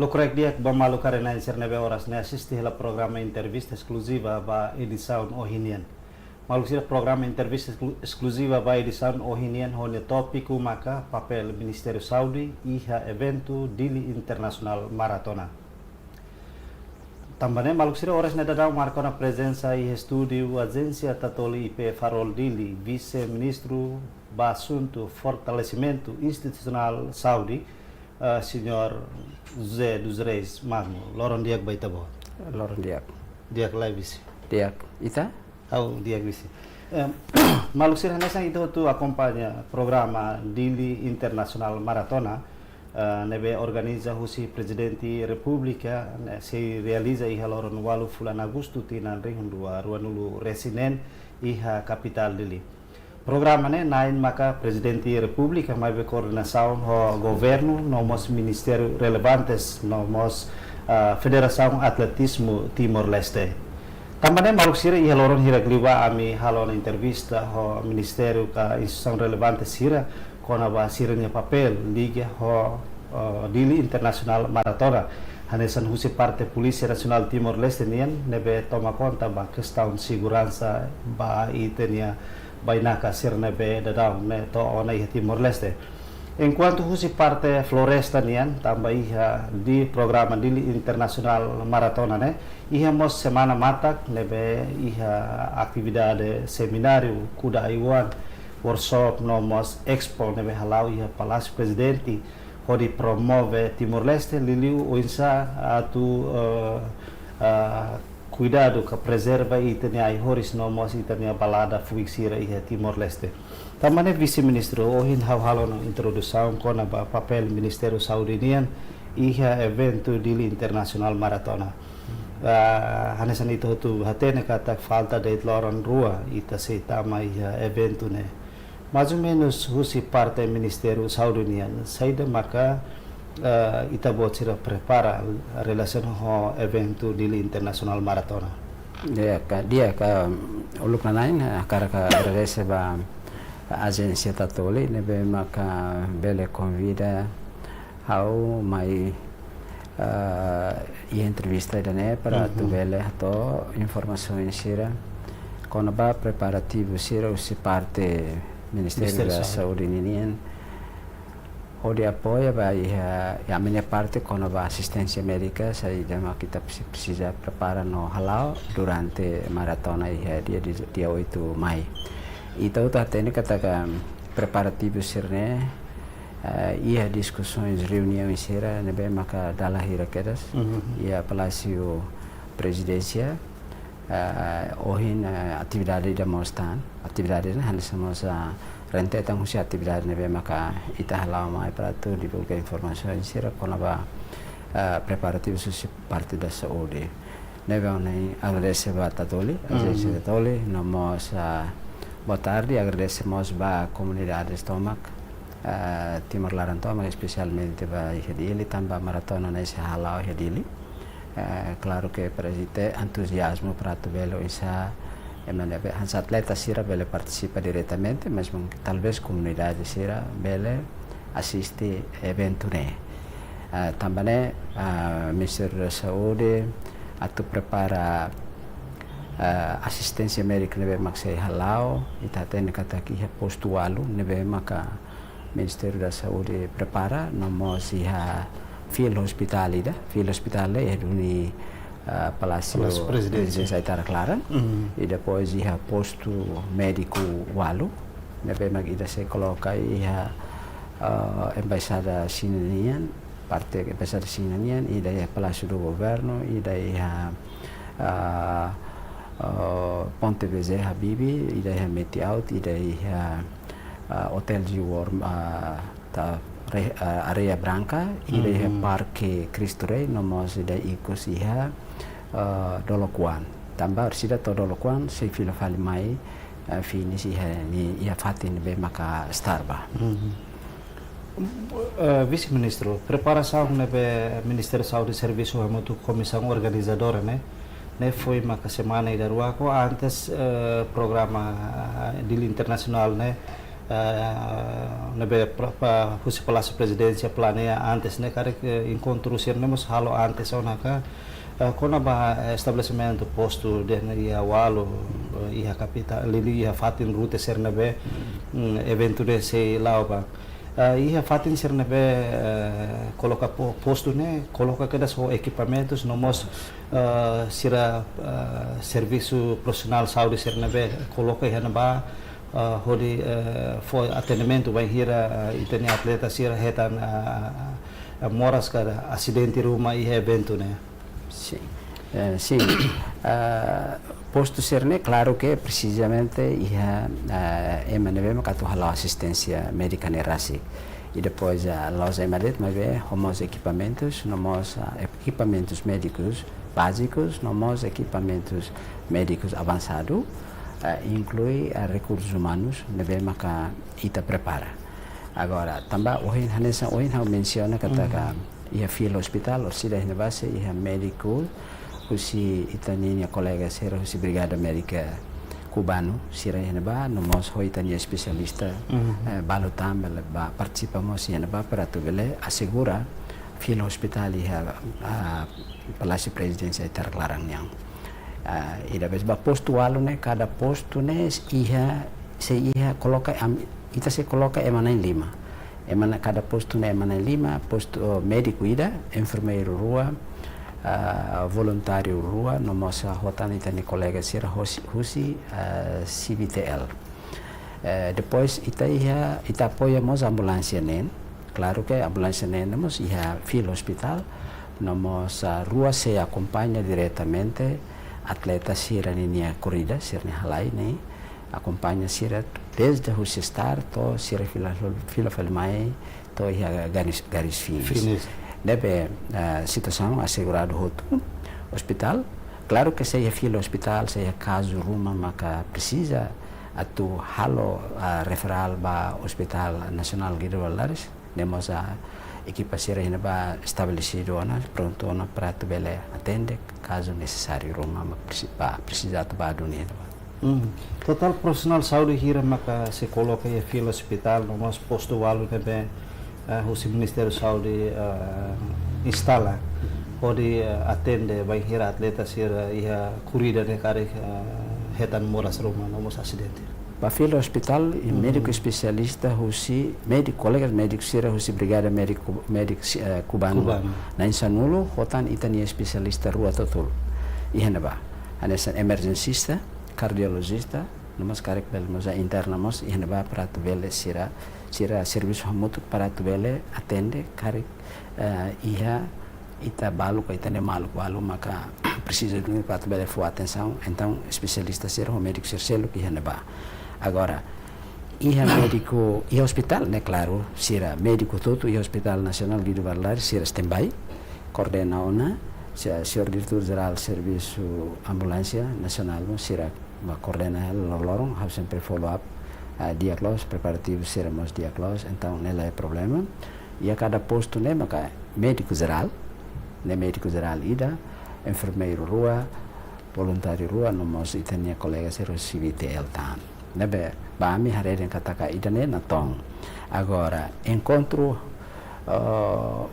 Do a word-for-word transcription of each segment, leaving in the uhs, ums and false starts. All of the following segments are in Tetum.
Lokrek di'ak ba maluk haree-na'in sira ne'ebé oras ne'e asiste hela programa entrevista eskluziva ba edisaun ohin nian. Maluk sira, programa entrevista esklu-, eskluziva ba edisaun ohin nian ho nia tópiku maka papél Ministériu Saúde iha eventu Dili Internasionál Maratona. Tanba ne'e maluk sira, oras ne'e daudaun marka ona prezensa iha estúdiu Ajénsia Tatoli I P Farol Dili, Vise-Ministru ba Asuntu Fortalesimentu Institusionál Saúde, eh, Señór José dos Reis Magno. Loron di'ak ba ita-boot. Loron di'ak. Di'ak lai, Vise? Di'ak. Ita? Ha'u di'ak, Vise. Em, maluk sira, hanesan ita hotu akompaña programa Dili Internasionál Maratona, eh, ne'ebé organiza husi Prezidente Repúblika, ne'e sei realiza iha loron ualu fulan Agostu tinan rihun rua ruanulu resin neen iha kapitál Dili. Programa ne'e na'in maka Prezidente Repúblika maibé koordenasaun ho governu no mós ministériu relevantes no mós, ah, Federasaun Atletizmu Timor-Leste. Tanba ne'e maluk sira, iha loron hirak liubá ami halo ona entrevista ho ministériu ka instituisaun relevante sira kona-ba sira-nia papél liga ho, eh, Dili Internasionál Maratona. Hanesan husi parte Polísia Nasionál Timor-Leste nian ne'ebé toma konta ba kestaun seguransa ba ita-nia bainaka sira ne'ebé daudaun ne'e to'o ona iha Timor-Leste. Enkuantu husi parte floresta nian, tanba iha di programa Dili Internasionál Maratona ne'e, iha mós semana matak ne'ebé iha atividade semináriu kuda ai-oan, workshop no mós expo ne'ebé hala'o iha Palásiu Prezidente, hodi promove Timor-Leste, liuliu oinsá atu, eh, eh, kuidadu ka prezerva ita-nia ai-horis no mós ita-nia balada fuik sira iha Timor-Leste. Tanba ne'e Vise-Ministru, ohin ha'u halo ona introdusaun kona-ba papél Ministériu Saúde nian iha eventu Dili Internasionál Maratona. Ah, hanesan ita hotu hatene katak falta de'it loron rua ita sei tama iha eventu ne'e. Mais ou menus husi parte Ministériu Saúde nian, saida maka, eh, ita-boot sira prepara relasiona ho eventu Dili Internasionál Maratona? Di'ak, di'ak, uluk nanain, eh, hakarak agradese ba Ajénsia Tatoli ne'ebé maka bele konvida ha'u mai, eh, iha entrevista ida-ne'e para atu bele hato'o informasaun sira kona-ba preparativu sira husi parte Ministériu Ministériu da Saúde. Saúde ninian, hodi apoia ba iha, iha ami-nia parte kona-ba asisténsia médika, saida mak ita presi-, presiza prepara no hala'o durante maratona iha dia, dia, dia oito Mai. Ita hotu hatene katak preparativu sira-ne'e, eh, iha diskusoens, reuniaun sira ne'ebé maka dala hira kedas, iha Palásiu Prezidénsia, eh, ohin, eh, atividade ida mós tan, atividade ne'e hanesan mós, ah, rentetan husi atividade ne'ebé maka ita hala'o mai para atu divulga informasaun sira kona-ba, eh, preparativu husi parte da saúde. Ne'ebé ohin agradese ba Tatoli, Ajénsia Tatoli, no mós, ah, boa tarde, agradese mós ba komunidade tomak, ah, Timor laran tomak, espesialmente ba iha Dili, tanba maratona ne'e sei hala'o iha Dili. Eh, klaru ke prezente entuziazmu para atu bele oinsá, eh, mana be, hanesan atleta sira bele partisipa diretamente, mas mungkin talvez komunidade sira bele asiste eventu ne'e. Eh, tanba ne'e, eh, Ministériu da Saúde atu prepara, eh, asisténsia médika ne'ebé mak sei hala'o, ita hatene katak iha postu ualu ne'ebé maka Ministériu da Saúde prepara, no mós iha field hospital ida, field hospital ida iha duni, ah, Palásiu Palásiu Prezidénsia. Prezidénsia Aitarak laran. I depois iha postu médiku ualu, ne'ebé mak ida sei koloka iha, ah, Embaixada Xina nian, parte Embaixada Xina nian, ida iha Palásiu do Governu, ida iha, ah, ah, Ponte Vizé Habibie, ida iha Meti-Aut, ida iha, ah, Hotel Jewar, ah, ta re-, ah, Areia Branca, ida iha Parke Cristo Rei, no mós ida ikus iha, ah, Dolok Oan. Tanba orsida to'o Dolok Oan, sei fila fali mai, ah, fini iha ne'e, iha fatin ne'ebé maka start ba. Eh, Vise-Ministru, preparasaun ne'ebé Ministériu Saúde servisu hamutuk ho komisaun organizadora ne'e, ne'e foin maka semana ida rua ko antes, eh, programa, eh, Dili Internasionál ne'e, ah, ne'ebé pra, pra, husi Palásiu Prezidénsia planeia antes ne'e, karik, eh, enkontru sira-ne'e mós halo antes ona ka, eh, kona-ba estabelesimentu postu ida iha Walu, eh, iha kapitál, liuliu iha fatin rute sira ne'ebé, mm, eventu ne'e sei la'o ba. Eh, iha fatin sira ne'ebé, eh, koloka po-, postu ne'e, koloka kedas ho ekipamentus, no mós, eh, sira, eh, servisu profisionál saúde sira ne'ebé koloka iha ne'ebá, eh, hodi, eh, fó atendimentu bainhira, eh, ita-nia atleta sira hetan, eh, eh, moras ka asidente ruma iha eventu ne'e. Sin. Eh, sin. Ah, postu sira-ne'e, klaru ke presizamente iha, ah, ema ne'ebé maka atu hala'o asisténsia médika ne'e rasik. I depois, ah, la'ós ema de'it, maibé ho mós ekipamentus, no mós, ah, ekipamentus médikus bázikus, no mós ekipamentus médikus avansadu, ah, inklui, ah, rekursus umanus ne'ebé maka ita prepara. Agora, tanba ohin, hanesan ohin ha'u mensiona katak, mhm, iha fila ospitál, orsida iha ne'ebá sei iha médiku husi ita-nia kolega sira husi Brigada Médika Kubanu sira iha ne'ebá, no mós ho ita-nia espesialista, mhm, eh, balu tan bele bá partisipa mós iha ne'ebá para atu bele asegura fila ospitál iha, ah, Palásiu Prezidénsia Ita-Rek laran nian. Ah, i depois ba postu Walu ne'e, kada postu ne'e iha, sei iha koloka am-, ita sei koloka ema na'in-lima. Ema na'in, kada postu ne'e ema na'in-lima, postu, oh, médiku ida, enfermeiru rua, ah, voluntáriu rua, no mós, ah, hotan ita-nia kolega sira husi, husi, ah, C B T L. Eh, depois ita iha, ita apoia mós ambulánsia neen. Klaru ke ambulánsia neen mós iha fila ospitál, no mós, ah, rua sei akompaña diretamente atleta sira ninia korrida, sira-nia halai ne'e, akompaña sira dezde husi start to'o sira fila, fila fali mai to'o iha garis, garis finish. Finish. Ne'ebé, ah, situasaun aseguradu hotu ospitál. Klaru ke sei iha fila ospitál, sei iha kazu ruma maka presiza atu halo, ah, referál ba Hospital Nasionál Guido Valadares, ne'e mós, ah, ekipa sira iha ne'ebá estabelesidu ona, prontu ona para atu bele atende kazu nesesáriu ruma mak presi-, ba, presiza atu ba duni iha ne'ebá. Hmm. Totál profisionál saúde hira maka sei koloka iha fila ospitál, no mós postu Walu ne'ebé, eh, husi Ministériu Saúde, eh, instala hodi, eh, atende bainhira atleta sira iha korrida ne'e karik, eh, hetan moras ruma no mós asidente? Ba fila ospitál, i, hmm, médiku espesialista husi, médiku, kolega médiku sira husi Brigada Médiku, médiku, eh, Kubanu, Kubanu, na'in-sanulu, hotan ita-nia espesialista rua to'o tolu iha ne'ebá. Hanesan emerjensista, kardiolojista, no mós karik bele mós interna mós iha ne'ebá para atu bele sira, sira servisu hamutuk para atu bele atende karik, eh, iha ita balu ka ita-nia maluk balu maka presiza duni para atu bele fó atensaun, entaun espesialista sira ho médiku sira seluk iha ne'ebá. Agora, iha médiku, iha ospitál ne'e klaru, sira médiku hotu-hotu iha Hospital Nacional Guido Valadares sira standby, koordena ona, se-, señór Diretór Jerál Servisu Ambulánsia Nasionál mós sira ba koordena hela loroloron, ha'u sempre follow up, ah, di'ak loos, preparativu sira mós di'ak loos, entaun ne'e la iha problema. Iha kada postu ne'e maka médiku jerál, ne'e médiku jerál ida, enfermeiru rua, voluntáriu rua, no mós ita-nia kolega sira husi C B T L tan. Ne'ebé, ba ami haree dehan katak ida-ne'e natoon. Agora, enkontru, eh,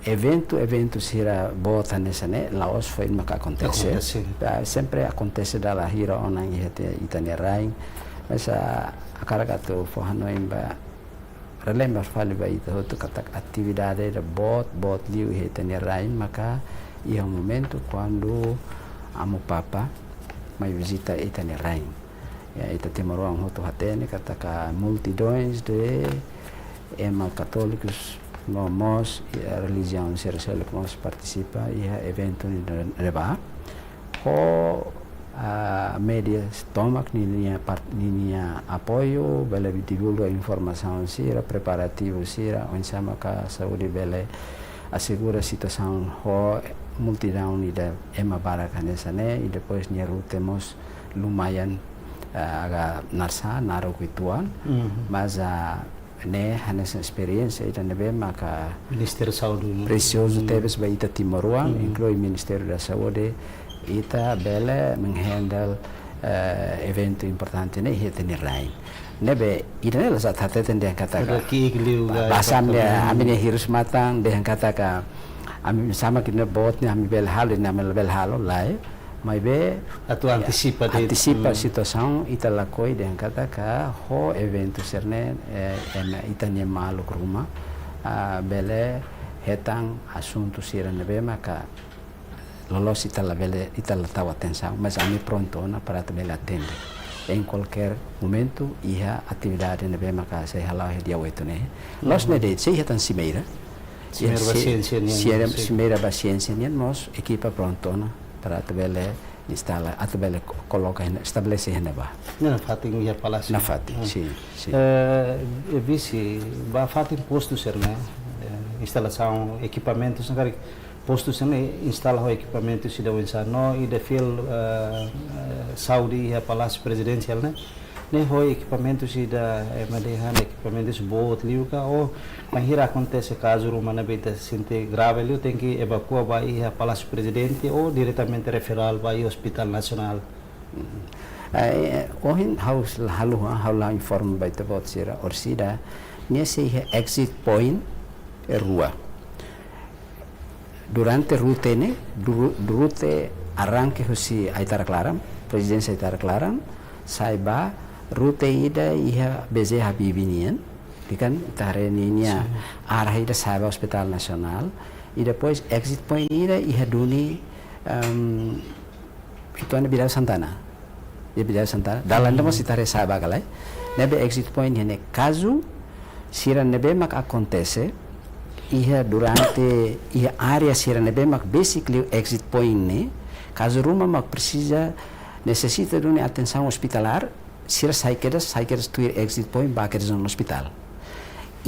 eventu, eventu sira boot hanesan ne'e, la'ós foin maka akontese. Akontese. Ah, sempre akontese dala hira ona iha ita-nia rain. Mas, ah, hakarak atu fó hanoin ba, relembra fali ba ita hotu katak atividade ida boot, boot liu iha ita-nia rain, maka iha momentu kuandu Amu Papa mai vizita ita-nia rain. Ya, ita timoroan hotu hatene katak multidões de ema katólikus no mós, eh, relijiaun sira seluk mós partisipa iha eventu ne'ebá. Ho, ah, média tomak ninia part-, ninia apoiu, bele divulga informasaun sira, preparativu sira, oinsá maka saúde bele asegura situasaun ho multidaun ida ema barak hanesan ne'e, i depois nia rute mós lumayan, ah, agak narsá, naruk uitoan, mhm, mas, ah, ne'e hanesan esperiénsia ida ne'ebé maka Ministériu Saúde, ne'e, presiozu, hmm, tebes ba ita timoroan, hmm, inklui Ministériu da Saúde, ita bele menghandle, eh, eventu importante ne'e iha ita-nia rain. Ne'ebé ida-ne'e la sa hateten dehan katak, Ada ki'ik liu ba-, ga basan impaktu dia, ne'e. Ami-nia hirus-matan dehan katak, ami sama kina boot ne'e ami bele halo, ne'e ami la bele halo, lae. Maibé, Atu ya, antisipa de'it. Antisipa Hmm. situasaun, ita lakohi dehan katak ho eventu sira-ne'e, eh, ema ita-nia maluk ruma, ah, bele hetan asuntu sira ne'ebé maka loloos ita labele, ita la tau atensaun, mas ami prontu ona para atu bele atende. Em qualquer momento, iha atividade ne'ebé maka sei hala'o iha dia oito ne'e. Loos Mhm. ne'e de'it, sei iha tan simeira. Simeira Iha ba si-, siénsia nian, simeira, sin. Simeira ba siénsia nian, mós ekipa prontu ona para atu bele instala, atu bele ko-, koloka iha ne'e, estabelese iha ne'ebá. Ne'e nafatin iha Palásiu. Nafatin, Hmm. sin, sin. Eh, eh, Vise, ba fatin postu sira-ne'e, eh, instalasaun ekipamentus ne'e karik postu sira-ne'e instala ho ekipamentus ida oinsá no ida fiel, eh, eh, saúde iha Palásiu Prezidensiál ne'e, ne'e ho ekipamentus ida, eh, ema dehan ekipamentus boot liu ka, ou bainhira akontese kazu ruma ne'ebé ita sente grave liu tenke evakua ba iha Palásiu Prezidente ou diretamente referál ba iha Hospital Nasionál. Mhm. Eh, ohin ha'u la haluha, ha'u la informa ba ita-boot sira, orsida nia sei iha exit point, eh, rua. Durante rute ne'e, duru-, rute arranke husi Aitarak Laran, Prezidénsia Aitarak Laran, sa'e ba rute ida iha B J Habibie nian, ikan ita haree ninia Sin. arah ida sa'e ba Hospital Nasionál, i depois exit point ida iha duni, em, Itu anda Bidau Santana. Ya, Bidau Santana. Dalan ida Hmm. mós ita haree sa'e ba ka lae. Ne'ebé exit point iha ne'e kazu sira ne'ebé mak akontese iha durante iha área sira ne'ebé mak besik liu exit point ne'e. Kazu ruma mak presiza, nesesita duni atensaun ospitalár, sira sai kedas, sai kedas tuir exit point ba kedas ona ospitál.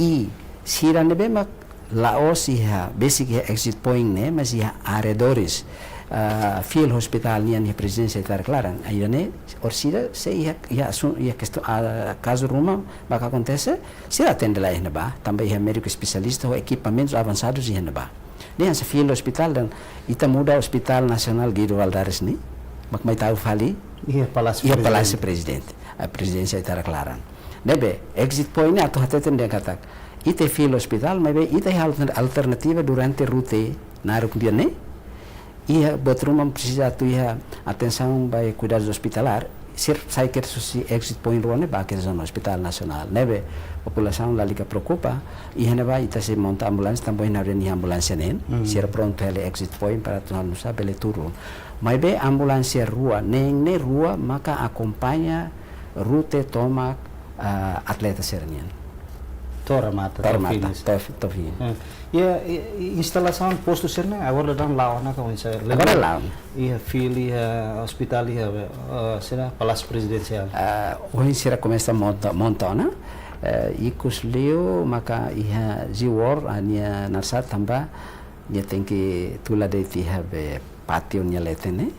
I sira ne'ebé mak la'ós iha besik iha exit point ne'e, mas iha arredores, ah, field hospital nian iha Prezidénsia Aitarak Laran. Ida-ne'e, orsida sei iha, iha asun-, iha kesto-, ah, kazu ruma mak akontese, sira atende lai iha ne'ebá, tanba iha médiku espesialista ho ekipamentus avansadus iha ne'ebá. Ne'e hanesan field hospital dan ita muda Hospital Nasionál Guido Valadares ne'e, mak mai tau fali Iha Palásiu iha Palásiu Prezidente. Prezidente, ah, Prezidénsia Aitarak Laran. Ne'ebé, exit point ne'e atu hateten dehan katak ita field hospital, maibé ita iha alter-, alternativa durante rute naruk biar ne'e. Iha buat ruma presiza atu iha atensaun ba kuidadus ospitalár, sira sai kedas husi exit point rua ne'e ba kedas ona Hospital Nasionál. Ne'ebé, populasaun lalika preokupa, iha ne'ebá ita sei monta ambulánsia, tanba iha ne'e ambulánsia neen, Hmm. sira prontu hela exit point para atu nusa bele turun. Maibé ambulánsia rua, neen ne'e rua maka akompaña rute tomak, ah, atleta sira-nian. To'o remata, To'o to'o remata, finish. to'o fi-, to'o finish. Eh, iha, i, i, instalasaun postu sira-ne'e, agora daudaun la'o ona ka oinsá? Agora la'o. Iha field, iha ospitál, iha, eh, sira Palásiu Prezidensiál. Ah, ohin sira komesa monta, monta ona. Eh, ikus liu maka iha Ziwor, ah, nia narsat tanba nia tenke tula de'it iha be pátiu nia leten ne'e,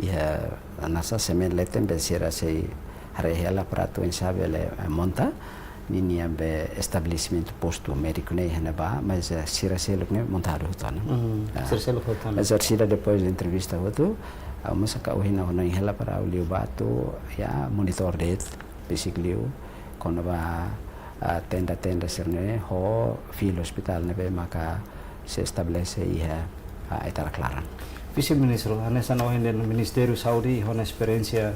iha hanesan semen leten be sira sei haree hela para atu oinsá bele, eh, monta ninia be estabelesimentu postu médiku ne'e iha ne'ebá, mas, eh, sira seluk ne'e montadu hotu ona. Hmm, Ah. sira seluk hotu ona. Mas orsida depois de entrevista hotu, ah, mós ka ohin ha'u hanoin hela para ha'u liu ba atu, ya, monitor de'it, besik liu, kona-ba, ah, tenda-tenda sira-ne'e, ho field hospital ne'ebé maka sei estabelese iha, ah, Aitarak Laran. Vise-Ministru, hanesan ohin dehan Ministériu Saúde, ho esperiénsia,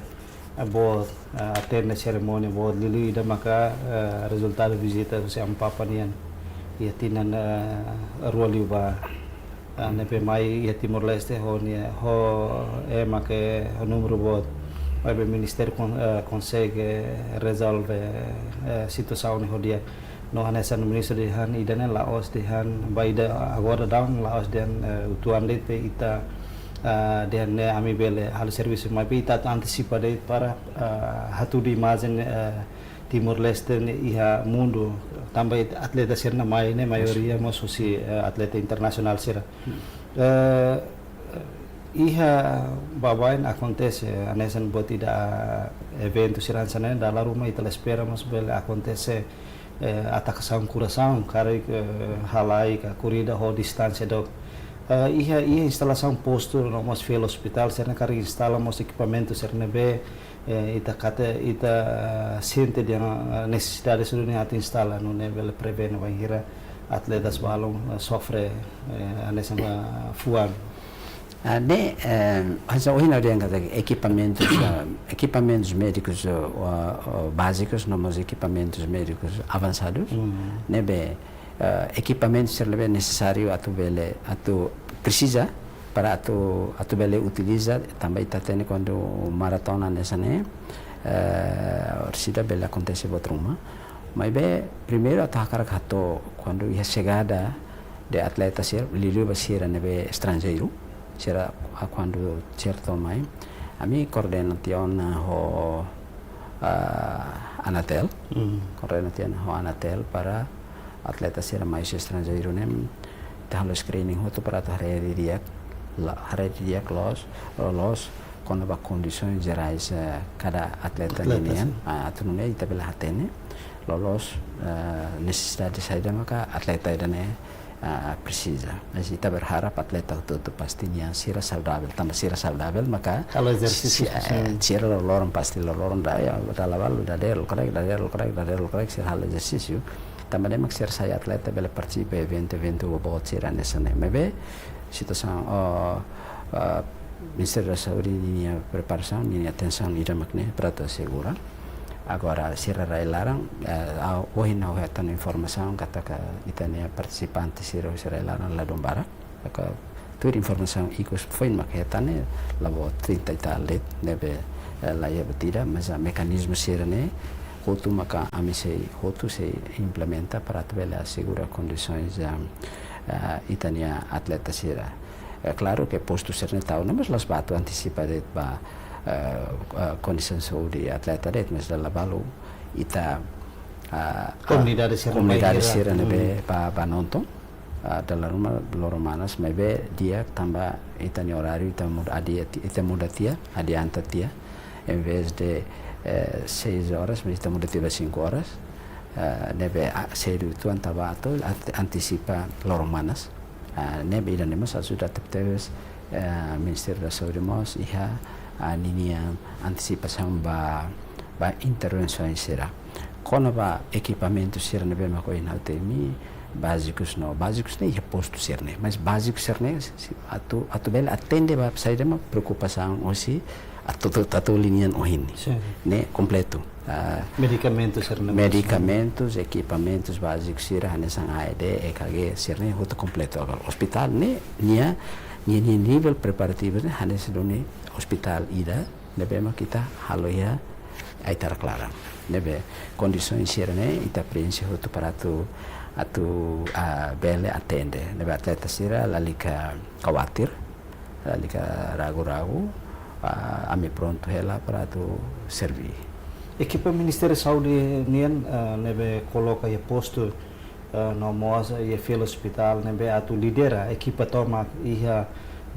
ah, boot, ah, atende serimónia boot liuliu ida maka, ah, rezultadu vizita husi Amu Papa nian iha tinan, ah, rua liubá. Ah, ne'ebé mai iha Timor-Leste ho nia, ho ema ke ho númeru boot. Maibé ministériu kon-, eh, konsege rezolve, eh, situasaun ne'e ho di'ak. No hanesan ministru dehan ida-ne'e la'ós dehan ba ida agora daudaun la'ós dehan, eh, uitoan de'it ita, eh, dehan ne'e ami bele halo servisu maibé ita atu antisipa de'it para, eh, hatudu imajen, eh, Timor-Leste ne'e iha mundu, tanba atleta sira-ne'e mai ne'e maioria mós husi, eh, atleta internasionál sira. Eh, iha baibain akontese, hanesan buat ida eventu sira hanesan ne'e, dala ruma ita la espera mós bele akontese, eh, atakasaun korasaun, karik, eh, halai ka korrida ho distánsia dook. Eh, iha, iha instalasaun postu no mós field hospital sira-ne'e karik instala mós ekipamentu sira-ne'ebé, eh, ita kate, ita, eh, sente dehan, eh, nesesidade sira-ne'e atu instala, nune'e bele prevene bainhira atletas balun, eh, sofre, eh, hanesan, eh, fuan. Ah, ne'e, eh, hanesan ohin ha'u dehan katak ekipamentus, ah, ekipamentus médikus, ah, ah, bázicos, no mós ekipamentus médikus avansadus. Mm. Ne'ebé, eh, ekipamentu sira ne'ebé nesesáriu atu bele, atu presiza para atu, atu bele utiliza, tanba ita hatene kuandu maratona hanesan ne'e, eh, orsida bele akontese buat ruma. Maibé, primeiru atu hakarak hato'o, kuandu iha xegada de atleta sira, liuliu ba sira ne'ebé estranjeiru, sira, ah, kuandu sira to'o mai, ami koordena tiha ona ho, ah, Anatel, Mm. koordena tiha ona ho Anatel para atleta sira mai husi estranjeiru ne'e, ita halo screening hotu para atu haree didi'ak, la, haree didi'ak loos, loos, kona-ba kondisoens jerais, eh, kada atleta Atleta, ninian, sin. Ah, atu nune'e ita bele hatene, loloos, eh, nesesidade saida maka atleta ida-ne'e, ah, presiza. Mas ita berharap atleta hotu-hotu pasti nia sira saudavel, tanba sira saudavel maka Halo ezersísiu si-, eh, sosiál. Sira loroloron pasti loroloron da, ya, dala balu dadeer lokraik, dadeer lokraik, dadeer lokraik, sira halo ezersísiu. Tanba ne'e mak sira sai atleta bele partisipa eventu, eventu boboot sira hanesan ne'e. Maibé, situasaun, oh, ah, Ministériu da Saúde ninia preparasaun, ninia atensaun ida mak ne'e para atu asegura. Agora, sira rai-laran, eh, ah, ohin ha'u hetan informasaun katak ita-nia partisipante sira husi rai-laran ladún barak. Maka tuir informasaun ikus foin mak hetan ne'e, la'o trinta e tal de'it, ne'ebé, eh, la iha buat ida, mas, ah, mekanizmu sira-ne'e, hotu maka ami sei, hotu sei implementa para atu bele asegura kondisoens, ah, ah, ita-nia atleta sira. Eh, klaru ke postu sira-ne'e tau ona, mas la'ós ba atu antisipa de'it ba, eh, eh, kondisaun saúde atleta de'it, mas dala balu ita, ah, ah, Komunidade sira-ne'e komunidade bainhira. Sira-ne'ebé Hmm. ba, ba nonton, ah, dala ruma loron manas, maibé di'ak tanba ita-nia oráriu, ita muda, adia ti-, ita muda tiha, adianta tiha, em vez de, eh, seis horas, mas ita muda tiha ba cinco horas, ah, ne'ebé, ah, sedu uitoan ita bá atu ant-, antisipa loron manas. Ah, ne'ebé ida-ne'e mós ajuda tebetebes, eh, Ministériu da Saúde mós iha, ah, ninia antisipasaun ba, ba intervensoens sira. Kona-ba ekipamentu sira ne'ebé mak ohin ha'u temi, bázikus no, bázikus ne'e iha postu sira-ne'e, mas bázikus sira-ne'e, si, atu, atu bele atende ba saida mak preokupasaun hosi atu, atu, atu linian ohin. Sin. Ne'e kompletu. Ah, Medikamentus sira-ne'e mós. Medikamentus, ekipamentus bázikus sira hanesan A E D, E K G, sira-ne'e hotu kompletu. Agora, ospitál ne'e, nia, nia, nia nivel preparativu ne'e hanesan duni ospitál ida ne'ebé mak ita halo iha Aitarak-Laran. Ne'ebé kondisoens sira-ne'e ita preenxe hotu para atu, atu, ah, bele atende. Ne'ebé atleta sira lalika kawatir, lalika ragu-ragu, ah, ami prontu hela para atu serví. Ekipa Ministériu Saúde nian, ah, ne'ebé koloka iha postu, ah, no mós iha fila ospitál ne'ebé atu lidera ekipa tomak iha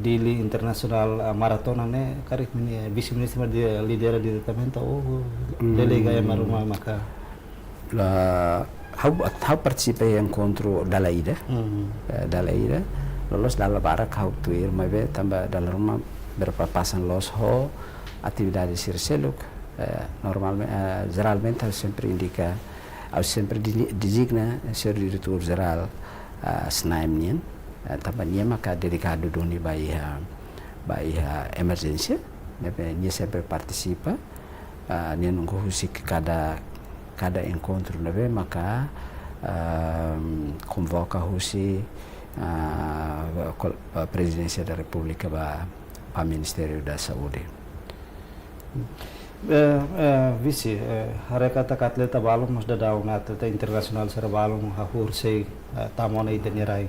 Dili Internasionál, ah, Maratona ne'e, karik mini-, Vise-Ministru mak di-, lidera diretamente ou Hmm. delega ema ruma maka? La, ha'u, ha'u partisipa iha enkontru dala ida. Hmm. Eh, dala ida. Loloos dala barak ha'u tuir, maibé tanba dala ruma berpapasan loos ho atividade sira seluk. Eh, normalme-, eh, jeralmente ha'u sempre indika, ha'u sempre di-, dezigna señór diretór jerál, eh, SNAEM nian. Eh, tanba nia maka dedikadu duni ba iha, ba iha emerjénsia. Ne'ebé nia sempre partisipa. Ah, nia nunka husik kada, kada enkontru ne'ebé maka, ah, konvoka husi, ah, kol-, ah, Prezidénsia da Repúblika ba, ba Ministériu da Saúde. Eh, eh, Vise, eh, haree katak atleta balun mós daudaun, atleta internasionál sira balun hahú sei, eh, tama ona ita-nia rai.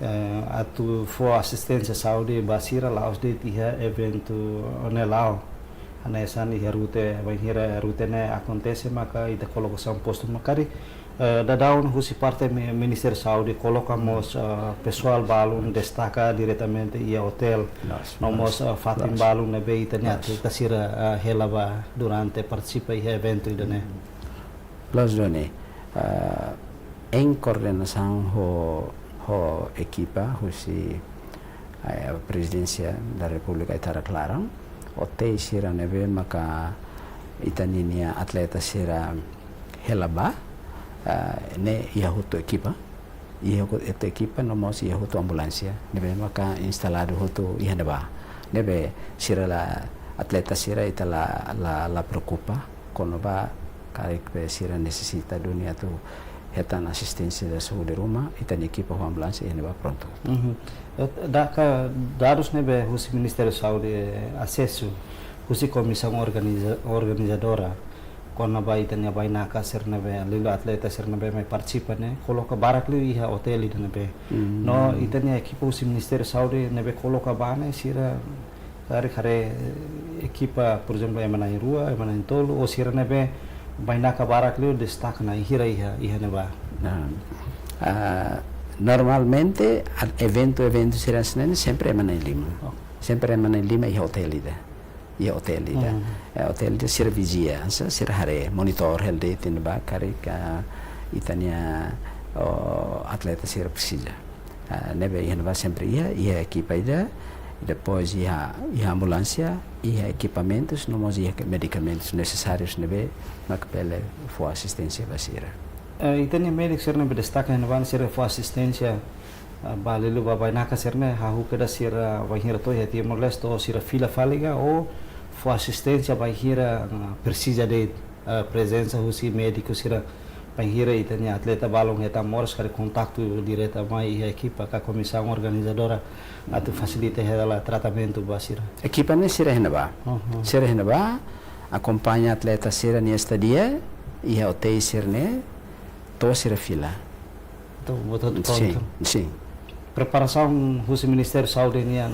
Eh, atu fó asisténsia saúde ba sira la'ós de'it iha eventu ne'e la'o. Hanesan iha rute, bainhira rute ne'e akontese maka ita kolokasaun postu makari. Eh, daudaun husi parte mi-, Ministériu Saúde koloka mós, eh, pesoál balun destaka diretamente iha otél. Loos, no loos, mós, eh, fatin loos. Balun ne'ebé ita-nia Loos. Atleta sira, eh, hela ba durante partisipa iha eventu ida-ne'e. Loos duni, eh, em koordenasaun ho, ho ekipa husi, eh, Prezidénsia da Repúblika Aitarak-Laran, otéis sira ne'ebé maka, Ita-ninia atleta sira hela ba, ah, ne'e iha hotu ekipa, iha hotu ekipa no mós iha hotu ambulánsia ne'ebé maka instaladu hotu iha ne'ebá. Ne'ebé sira la, atleta sira ita la, la, la preokupa kona-ba karik be sira nesesita duni atu hetan asisténsia saúde ruma, ita-nia ekipa ho ambulánsia iha ne'ebá prontu. Mhm. Eh, daka dadus ne'ebé husi Ministériu Saúde, eh, asesu husi komisaun organiza-, organizadora kona-ba ita-nia bainaka sira ne'ebé, liuliu atleta sira ne'ebé mai partisipa ne'e, koloka barak liu iha otél ida ne'ebé. Hmm. No ita-nia ekipa husi Ministériu Saúde ne'ebé koloka ba ne'e sira karik haree, eh, ekipa, por ezemplu, ema na'in-rua, ema na'in-tolu, ou sira ne'ebé bainaka barak liu destaka na'in hira iha, iha ne'ebá. Nah, ah, normalmente, a-, eventu, eventu sira hanesan ne'e sempre ema na'in-lima. Oh. Sempre ema na'in-lima iha otél ida. Iha otél ida. Hmm. Eh, otél ida sira vizia, sa-, sira haree, monitor hela de'it iha ne'ebá karik ita-nia, oh, atleta sira presiza. Ah, ne'ebé iha ne'ebá sempre iha, iha ekipa ida, depois iha, iha ambulánsia, iha ekipamentus, no mós iha ke-, medikamentus nesesárius ne'ebé mak bele fó asisténsia ba sira. Eh, ita-nia médiku sira ne'ebé destaka iha ne'ebá sira fó asisténsia, eh, ba liuliu ba bainaka sira ne'e, hahú kedas sira bainhira to'o iha Timor-Leste, to'o sira fila fali ka, ou fó asisténsia bainhira, eh, presiza de'it, eh, prezensa husi médiku sira bainhira ita-nia atleta balun hetan moras karik kontaktu direta mai iha ekipa ka komisaun organizadora atu fasilita hela tratamentu ba sira. Ekipa ne'e sira iha ne'ebá. Uhum. Sira iha ne'ebá, akompaña atleta sira-nia estadia iha otéis sira ne'e, to'o sira fila. Entaun, buat hotu prontu. Sin, sin. Preparasaun husi Ministériu Saúde nian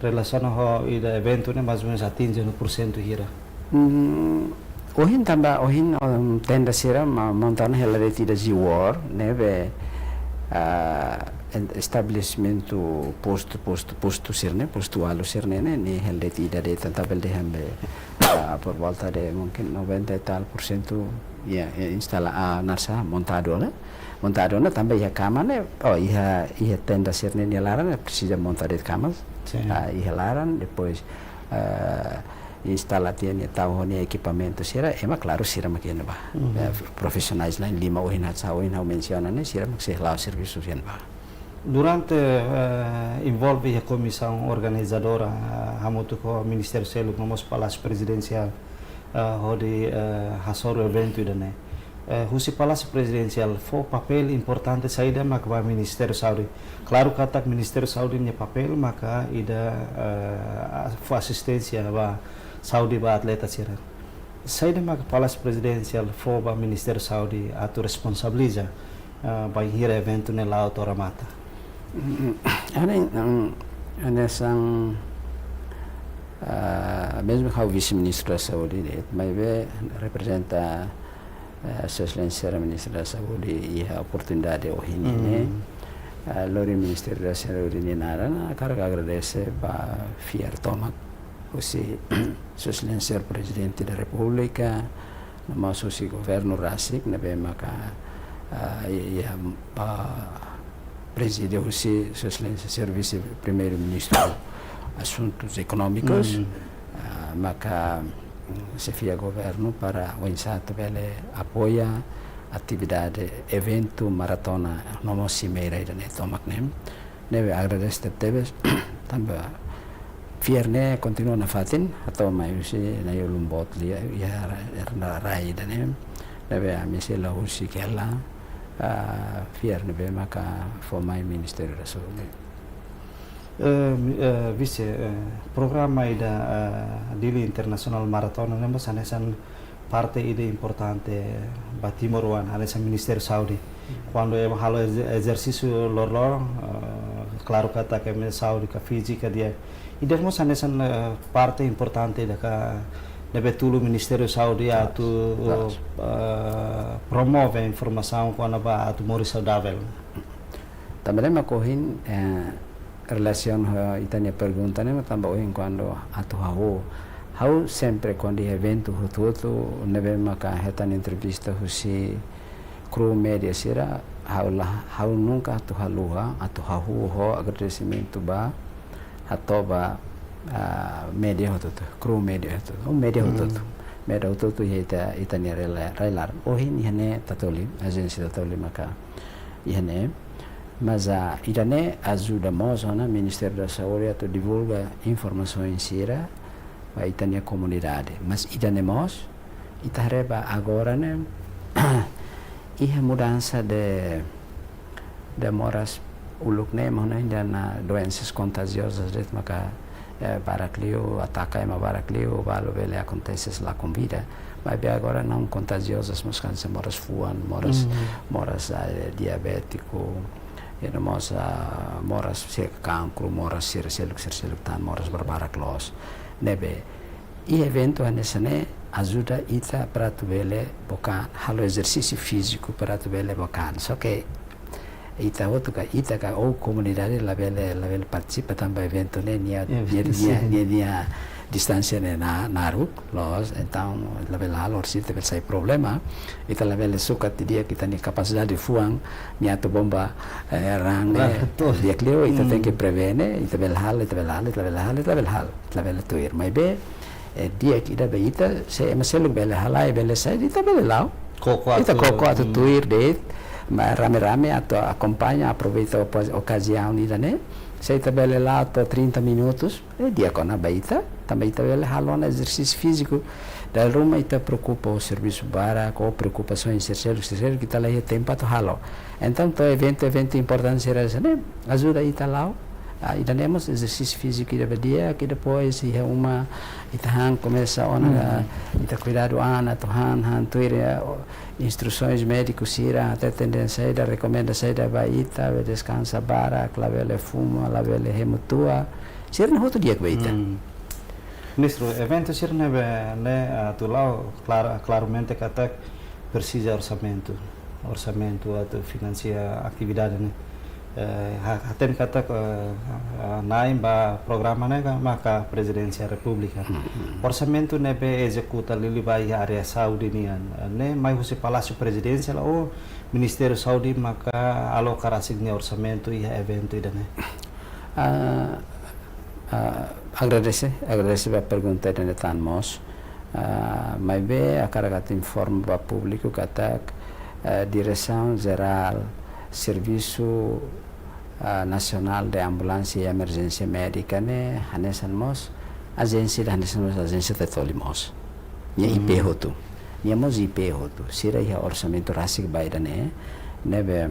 relasiona ho ida eventu ne'e mais ou menus atinje no pursentu hira? Hmm, ohin tanba, ohin, um, tenda sira ma-, monta ona hela de'it ida jiwor, ne'ebé, ah, en-, estabelesimentu postu, postu, postu sira ne'e, postu ualu sira ne'e, ne'e, ne'e hela de'it ida de'it, tanba bele dehan be, ah, por volta de mungkin noventa e tal por cento, ya, ya, instala, ah, nasa montadu ona. Montadu ona tanba iha kama ne'e, oh, iha, iha tenda sira ne'e nia laran ne'e presiza monta de'it kama. Sin. Ah, iha laran, depois, ah, instala tiha nia tau ho nia ekipamentu sira, ema klaru sira mak iha ne'ebá. Mhm. Eh, profisionais na'in-lima ohin hanesan ohin ha'u mensiona ne'e, sira mak sei hala'o servisu iha ne'ebá. Durante, eh, envolve iha komisaun organizadora, eh, hamutuk ho Ministériu seluk no mós Palásiu Prezidensiál, eh, hodi, eh, hasoru eventu ida-ne'e. Eh, husi Palásiu Prezidensiál fó papél importante saida maka ba Ministériu Saúde. Klaru katak Ministériu Saúde nia papél maka ida, eh, fó asisténsia ba saúde ba atleta sira. Saida maka Palásiu Prezidensiál fó ba Ministériu Saúde atu responsabiliza, eh, bainhira eventu ne'e la'o to'o remata? Mm, hanesan, mm, hanesan, ah, mezmu ha'u Vise-Ministru da Saúde de'it, maibé reprezenta, eh, Sua Exelénsia Ministru da Saúde iha oportunidade ohin ne'e. Mm. Ah, lori Ministériu da Saúde nia naran, hakarak agradese ba fiar tomak husi Sua Exelénsia Prezidente da Repúblika, no mós husi governu rasik, ne'ebé maka, ah, i-, iha, ah, prezide husi Sua Exelénsia Señór Vise-Primeiru-Ministru Asuntus Ekonómikus, mm, ah, maka, mm, xefia governu para oinsá atu bele apoia atividade eventu maratona no mós simeira ida-ne'e tomak ne'e. Ne'ebé agradese tebes, tanba fiar ne'e kontinua nafatin, hato'o mai husi na'in-ulun boot liu, iha ra-, ra-, rai ida-ne'e. Ne'ebé ami sei la husik hela, ah, fiar ne'ebé maka fó mai Ministériu da Saúde. Eh, mi-, eh, Vise, eh, programa ida, eh, Dili International Marathon ne'e mós hanesan parte ida importante ba timoroan, hanesan Ministériu Saúde. Kuandu ema halo ezer-, ezersísiu loroloron, eh, klaru katak ema saúde ka fízika di'ak. Ida mós hanesan, eh, parte importante ida ka ne'ebé tulun Ministériu Saúde, klaru, atu, klaru, eh, promove informasaun kona-ba atu moris saudável. Tanba ne'e mak ohin, eh, relasiona ho ita-nia pergunta ne'e, tanba ohin kuandu atu hahú, ha'u sempre kuandu iha eventu hotu-hotu ne'ebé maka hetan entrevista husi kru média sira, ha'u la, ha'u nunka atu haluha atu hahú ho agradesimentu ba, hato'o ba, ah, média hotu-hotu, kru média hotu-hotu, ou média hotu-hotu. Hmm. Medak hotu-hotu iha ita, ita-nia rai-, rai-laran. Ohin iha ne'e Tatoli, ajénsia Tatoli maka iha ne'e. Mas, ah, ida-ne'e ajuda mós ona Ministériu da Saúde atu divulga informasaun sira ba ita-nia komunidade. Mas ida-ne'e mós, ita haree ba agora ne'e, iha mudansa de, de moras uluk ne'e, mós ne'e ida-ne'e doensas kontajiozas de'it maka, eh, barak liu, ataka ema barak liu, balu bele akontese lakon vida. Maibé agora não kontajiozas, mas kan se moras fuan, moras, Mm. moras, eh, diabétiku, e no mós, ah, moras se kankru, moras sira seluk, sira seluk tan, moras barbarak loos. Ne'ebé, i eventu hanesan ne'e ajuda ita para atu bele book an, halo ezersísiu fíziku para atu bele book an. Só ke ita hotu ka, ita ka ou komunidade labele, labele partisipa tanba eventu ne'e nia, Iya, nia, nia, sin. nia, nia distánsia ne'e na, naruk, loos, entaun labele halo, orsida bele sai problema. Ita labele sukat tiha ita-nia kapasidade fuan, nia atu bomba, eh, raan ne'e, Raan, betul. di'ak liu, ita Hmm. tenke prevene, ita bele halo, ita bele halo, ita bele halo, ita bele halo, ita bele tuir. Maibé, eh, di'ak ida ba ita, se ema seluk bele halai, bele sai, ita bele la'o. Koko Ita atu, koko atu hmm. tuir de'it, ma rame-rame atu akompaña, aproveita opa-, okaziaun ida-ne'e. Se ita bele la'o to'o trinta minutus, eh, di'ak ona ba ita, tanba ita bele halo ona ezersísiu fíziku. Dala ruma ita preokupa ho servisu barak, ho preokupasaun sira seluk, sira seluk, ita la iha tempu atu halo. Entaun, to'o eventu, eventu importante sira hanesan ne'e, ajuda ita la'o. Ah, ida-ne'e mós ezersísiu fíziku ida ba di'ak, i depois iha uma ita han komesa ona, Hmm. ita kuidadu an atu han, han tuir, eh, o, instrusaun médiku sira, hateten dehan saida, rekomenda saida ba ita, bele deskansa barak, labele fuma, labele hemu tua. Sira-ne'e hotu di'ak ba ita. Hmm. Ministru, eventu sira-ne'ebé, ne'e, ah, atu la'o klar-, klaramente katak presiza orsamentu. Orsamentu atu finansia atividade ne'e. Eh, ha-, hateten katak, eh, ah, na'in ba programa ne'e ka maka Prezidénsia Repúblika. Hmm. Orsamentu ne'ebé ezekuta liuliu ba iha área saúde nian, eh, ne'e mai husi Palásiu Prezidénsia ka ou Ministériu Saúde maka aloka rasik nia orsamentu iha eventu ida-ne'e? Ah, ah, agradese, agradese ba pergunta ida-ne'e tan mós. Ah, maibé hakarak atu informa ba públiku katak, ah, Diresaun Jerál Servisu, ah, Nasionál de Ambulánsia i Emerjénsia Médika ne'e hanesan mós ajénsia ida hanesan mós ajénsia Tatoli mós. Nia Hmm. I P hotu. Nia mós I P hotu. Sira iha orsamentu rasik ba ida-ne'e. Ne'ebé,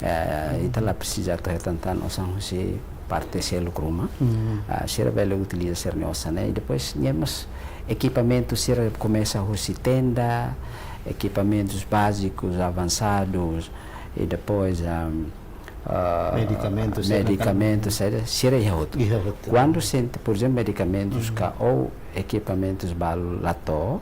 eh, ita la presiza atu hetan tan osan husi parte seluk ruma. Hmm. Ah, sira bele utiliza sira-nia osan ne'e. I depois, nia mós ekipamentu sira komesa husi tenda, ekipamentus bázikus avansadus, i depois, ah, ah, Medikamentu sira medikamentu kan. Sira, sira iha hotu. Iha hotu. Kuandu sente, por ezemplu, medikamentus Hmm. ka ou ekipamentus balu la to'o,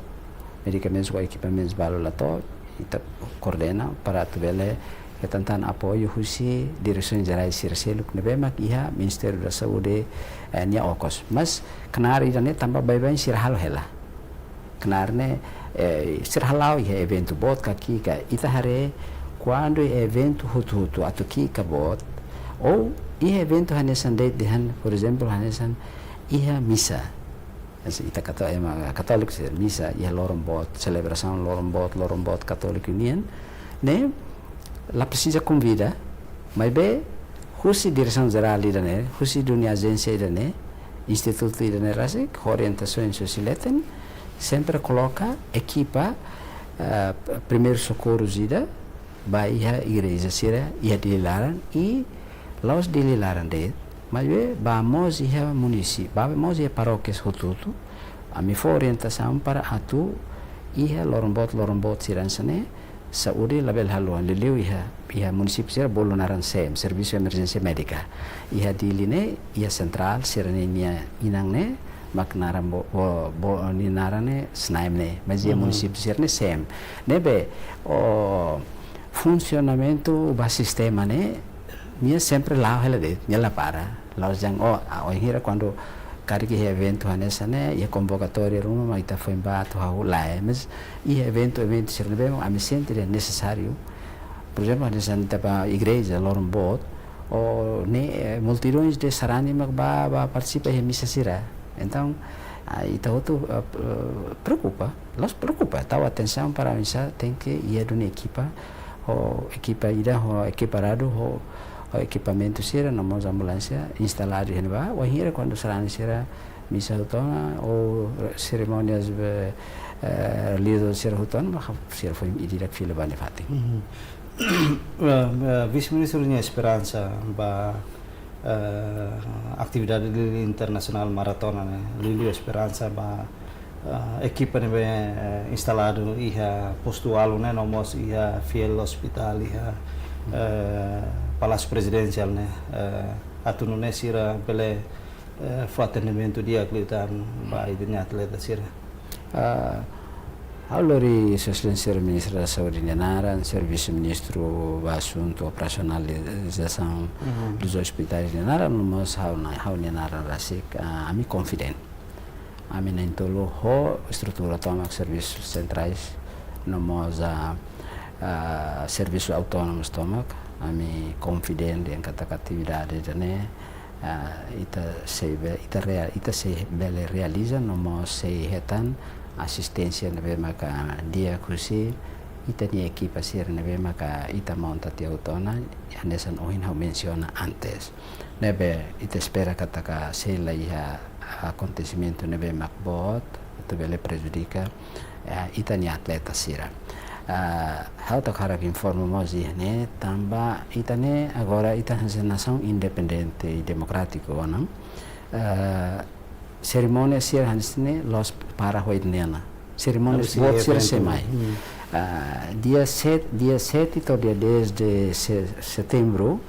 medikamentus ka ekipamentus balu la to'o, ita koordena para atu bele hetan tan apoiu husi diresoens jerais sira seluk ne'ebé mak iha Ministériu da Saúde, eh, nia okos. Mas knaar ida-ne'e tanba baibain sira halo hela. Knaar ne'e, eh, sira hala'o iha eventu boot ka ki'ik ka, ita haree kuandu eventu hotu-hotu atu ki'ik ka boot, ou iha eventu hanesan de'it dehan, por ezemplu, hanesan iha misa. Hanesan ita kató-, ema katóliku sira misa, iha loron boot, selebrasaun loron boot, loron boot katóliku nian, ne'e la presiza konvida, maibé husi diresaun jerál ida-ne'e, husi duni ajénsia ida-ne'e, institutu ida-ne'e rasik, orientasaun husi leten, sempre koloka ekipa, eh, primeiru sokorru ida, ba iha igreja sira, iha Dili laran, i la'ós Dili laran de'it, maibé ba mós iha munisípiu, ba mós iha parókias hotu-hotu, ami fó orientasaun para atu iha loron boot, loron boot sira hanesan ne'e, saúde labele haluha, liuliu iha, iha munisípiu sira bolu naran SEM, Servisu Emerjénsia Médika. Iha Dili ne'e, iha sentrál sira-nia inan ne'e, mak naran bo-, bo-, bo-, nia naran ne'e SNAEM ne'e, mas iha Mhm. munisípiu sira ne'e SEM. Ne'ebé, o, funsionamentu ba sistema ne'e, nia sempre la'o hela de'it, nia la para. La'ós dehan, o, a, o, wainhira kuandu karik iha eventu hanesan ne'e, iha konvokatória ruma, mak ita foin bá atu hahú, lae. Mas iha eventu, eventu sira ne'ebé, ami sente dehan nesesáriu. Por ezemplu, hanesan ita bá igreja, loron boot, o ne'e, eh, multiduns de sarani mak bá, bá partisipa iha misa sira. Entaun, Ah, ita hotu, ah, p-, preokupa, la'ós preokupa, tau atensaun para oinsá tenke iha duni ekipa, ho ekipa ida, ho ekipa radu, ho, ho ekipamentu sira, no mós ambulánsia instaladu iha ne'ebá, wainhira kuandu sarani sira misa hotu ona, ou serimónias be, eh, relijiozas sira hotu ona, maka sira foin ida-idak fila ba nia fatin. Mhm. Eh, eh, Vise-Ministru nia esperansa ba, eh, atividade liuliu internasionál maratona ne'e, liuliu esperansa ba, eh, ekipa ne'ebé, eh, instaladu iha postu ualu ne'e, no mós iha fiel ospitál iha, eh, Palásiu Prezidensiál ne'e, eh, atu nune'e sira bele, eh, fó atendimentu di'ak liután ba ita-nia atleta sira. Ah, ha'u lori Sua Exelénsia Ministru da Saúde nia naran, Sua Vise-Ministru ba Asuntu Operasionalizasaun Mhm. dos Hospitais nia naran, no mós ha'u na-, ha'u-nia naran rasik, ah, ami konfidente. Ami na'in-tolu ho estrutura tomak, servisu sentrais, no mós, ah, ah, servisu autónomus tomak, ami konfidente dehan katak atividade ida-ne'e, ah, ita sei be-, ita rea-, ita sei bele realiza, no mós sei hetan asisténsia ne'ebé maka di'ak husi ita-nia ekipa sira ne'ebé maka ita monta tiha hotu ona, hanesan ohin ha'u mensiona antes. Ne'ebé ita espera katak sei la iha akontesimentu ne'ebé mak boot, atu bele prejudika, eh, ita-nia atleta sira. Ah, ha'u atu hakarak informa mós iha ne'e, tanba ita-nia agora ita hanesan nasaun independente i demokrátiku ona. Ah, serimónia sira hanesan ne'e la'ós para ho ida-ne'e ona. Serimónia Habis boot sira eventu. Sei mai. Hmm. Ah, dia sete, dia sete to'o dia dez de se-, setembru,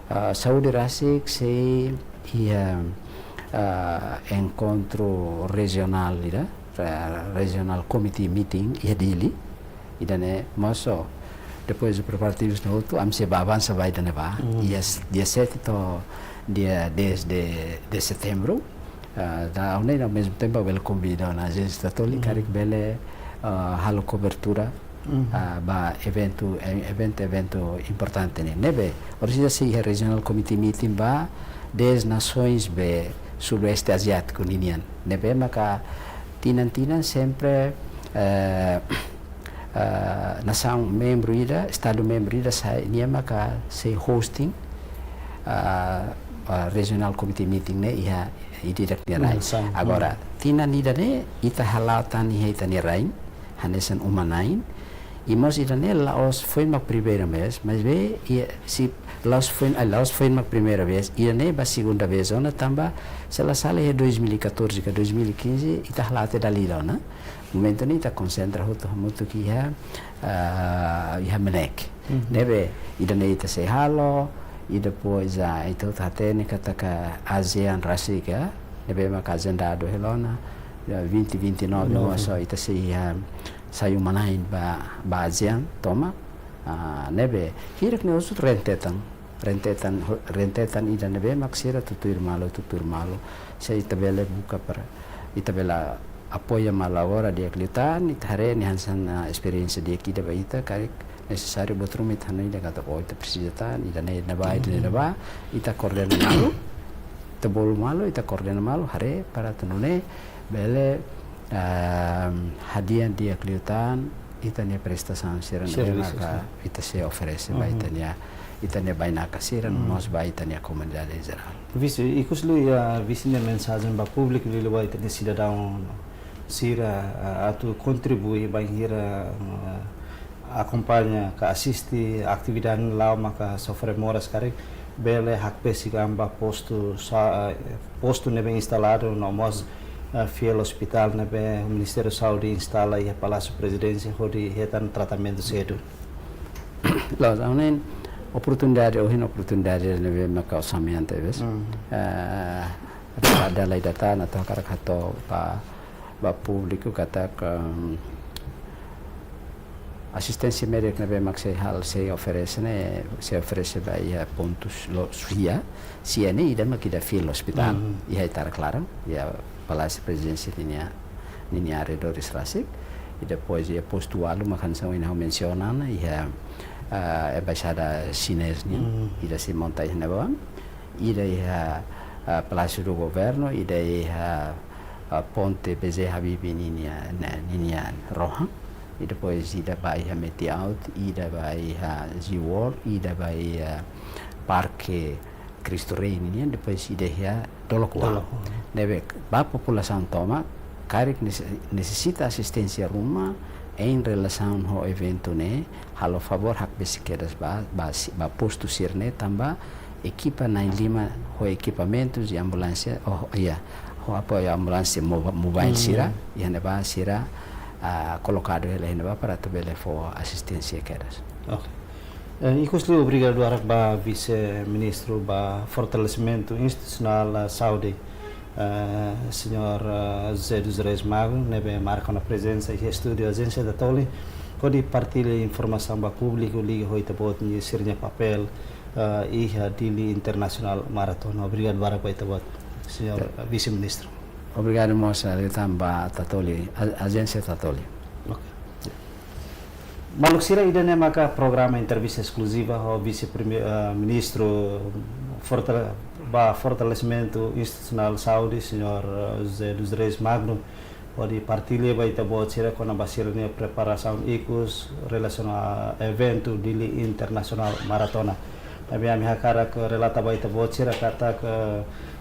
ah, saúde rasik sei iha, ah, enkontru rejionál ida, re-, Regional Committee Meeting iha Dili. Ida-ne'e mós, depois de preparativus ne'e hotu, ami sei ba avansa ba ida-ne'ebá. Hmm. Iha s-, dia sete to'o dia dez de, de setembru. Ah, entaun, ao mesmo tempo, bele konvida ona ajénsia Tatoli, Mhm. karik bele, ah, halo kobertura, Mhm. ah, ba eventu, e-, eventu, eventu importante ne'e. Ne'ebé, orsida sei iha Regional Committee Meeting ba dez nasoens be Sudoeste Aziátiku ninian. Ne'ebé maka tinan-tinan sempre, eh, ah, nasaun membru ida, estadu membru ida sai, nia maka sei hosting, ah, ah, Regional Committee Meeting ne'e iha ida-idak nia rai. Hmm, sai. Agora, Hmm. tinan ida-ne'e, ita hala'o tan iha ita-nia rain, hanesan uma-na'in, i mós ida-ne'e la'ós foin mak primeira vez, maibé, iha, se la'ós foin, ah, la'ós foin mak primeira vez, ida-ne'e ba segunda vez ona tanba, se la sala iha dois mil e catorze ka dois mil e quinze, ita hala'o tiha dala ida ona. Momentu ne'e ita konsentra hotu hamutuk iha, ah, iha MNEK. Mhm. Ne'ebé, ida-ne'e ita sei halo, i depois, ah, ita hotu hatene katak ASEAN rasik, ne'ebé maka ajendadu hela ona, ya, vinte vinte e nove Nove. mós ita sei, ah, sai uma-na'in ba, ba ASEAN tomak, ah, ne'ebé, hirak-ne'e husu rentetan. Rentetan, ho-, rentetan ida ne'ebé mak sira tutuir malu, tutuir malu. Se ita bele buka para, ita bele apoia malu agora di'ak liután, ita haree ne'e hanesan, ah, esperiénsia di'ak ida ba ita, karik nesesáriu buat ruma ita hanoin dehan katak, oh, ita presiza tan, ida-ne'e, ida-ne'ebá, ida-ne'e, Mhm. ida-ne'ebá, ita koordena malu, ita bolu malu, ita koordena malu, haree para atu nune'e, bele, ehm, hadi'a di'ak liután, ita-nia prestasaun sira ne'ebé Servisu, maka sim. ita sei oferese ba Mhm. ita-nia, ita-nia bainaka sira, Mhm. mós ba ita-nia komunidade em geral. Vise, ikus liu iha Vise nia mensajen ba públiku, liuliu ba ita-nia sidadaun sira, ah, atu kontribui bainhira, ah, akompaña ka asiste atividade ne'e la'o maka sofre moras karik, bele hakbesik an ba postu sa-, eh, postu ne'ebé instaladu no mós, eh, fiel ospitál ne'ebé Ministériu Saúde instala iha Palásiu Prezidénsia hodi hetan tratamentu sedu. Loos, ha'u hanoin oportunidade, ohin oportunidade ne'ebé maka orsamentu, bes. Hmm. Eh, ada, ada lai data na toka hakarak hato'o ba, ba públiku katak, em, asisténsia médika ne'ebé mak sei hal, sei oferese ne'e, sei oferese ba iha pontus loos sia, sia ne'e ida mak ida fiel ospitál, Mhm. iha Itarak Laran, iha Palásiu Prezidénsia ninia, ninia arredores rasik, i depois iha postu ualu mak hanesan ohin ha'u mensiona ona, iha, ah, Embaixada Xinés nian, Mhm. ida sei monta iha ne'ebá, ida iha, ah, Palácio do Governo, ida iha, ah, ponte B J Habibie ninia, ne-, ninia rohan. I depois ida ba iha Meti Alto, ida ba iha Zee World, ida ba iha Parke Cristo Rei nian, depois ida iha Dolok Wahun. Dolok Wahun. Ne'ebé ba populasaun tomak, karik nese-, nesesita asisténsia ruma, em relasaun ho eventu ne'e, halo favór hakbesik kedas ba, ba si-, ba postu sira-ne'e, tanba ekipa na'in-lima ho ekipamentus i ambulánsia, oh, iya, ho apoiu ambulánsia mo-, mobile Hmm. sira, iha ne'ebá sira, ah, kolokadu hela iha ne'ebá para atu bele fó asisténsia kedas. Ok. Eh, ikus liu obrigadu barak ba Vise-Ministru ba Fortalesimentu Institusionál, eh, Saúde, eh, señór, eh, José dos Reis Magno, ne'ebé marka ona prezensa iha estúdiu Ajénsia Tatoli, hodi partilla informasaun ba públiku liga ho ita-boot nia sira-nia papél, eh, iha Dili Internasionál Maratona. Obrigadu barak ba ita-boot, señór, Ya. eh, Vise-Ministru. Obrigadu mós, eh, liután ba Tatoli, a-, Ajénsia Tatoli. Ok. Maluk sira, ida-ne'e maka programa entrevista eskluziva ho Vise-Prime-, eh, Ministru Fortale-, ba Fortalesimentu Institusionál Saúde, señór, eh, José dos Reis Magno, hodi partilla ba ita-boot sira kona-ba sira-nia preparasaun ikus relasiona eventu Dili Internasionál Maratona. Tanba ami hakarak relata ba ita-boot sira katak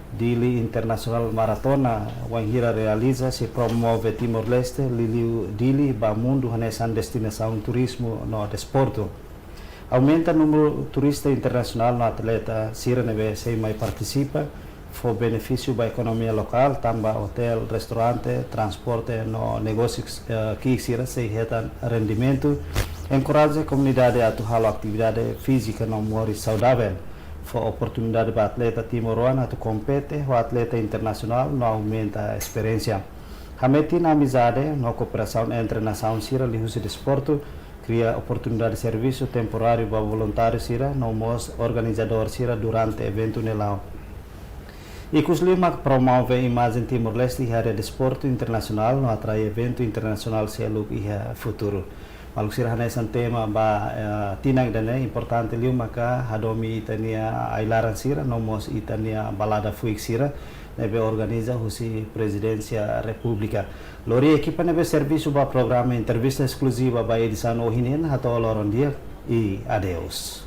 Dili Internasionál Maratona wainhira realiza sei promove Timor-Leste, liuliu Dili, ba mundu hanesan destinasaun turizmu no desportu. Aumenta númeru turista internasionál no atleta sira ne'ebé sei mai partisipa, fó benefísiu ba ekonomia lokál, tanba otél, restaurante, transporte no negósiu, eh, ki'ik sira sei hetan rendimentu, enkoraja komunidade atu halo atividade fízika no moris saudavel, fó oportunidade ba atleta timoroan atu kompete ho atleta internasionál no aumenta esperiénsia. Hametin amizade no kooperasaun entre nasaun sira liuhusi desportu, kria oportunidade servisu temporáriu ba voluntáriu sira no mós organizadór sira durante eventu ne'e la'o. Ikus liu mak promove imajen Timor-Leste iha área desportu internasionál no atrai eventu internasionál seluk iha futuru. Maluk sira, hanesan tema ba, eh, tinan ida-ne'e, importante liu maka hadomi ita-nia ai-laran sira no mós ita-nia balada fuik sira ne'ebé organiza husi Prezidénsia Repúblika. Lori ekipa ne'ebé servisu ba programa entrevista eskluziva ba edisaun ohin nian, hato'o loron di'ak i adeus.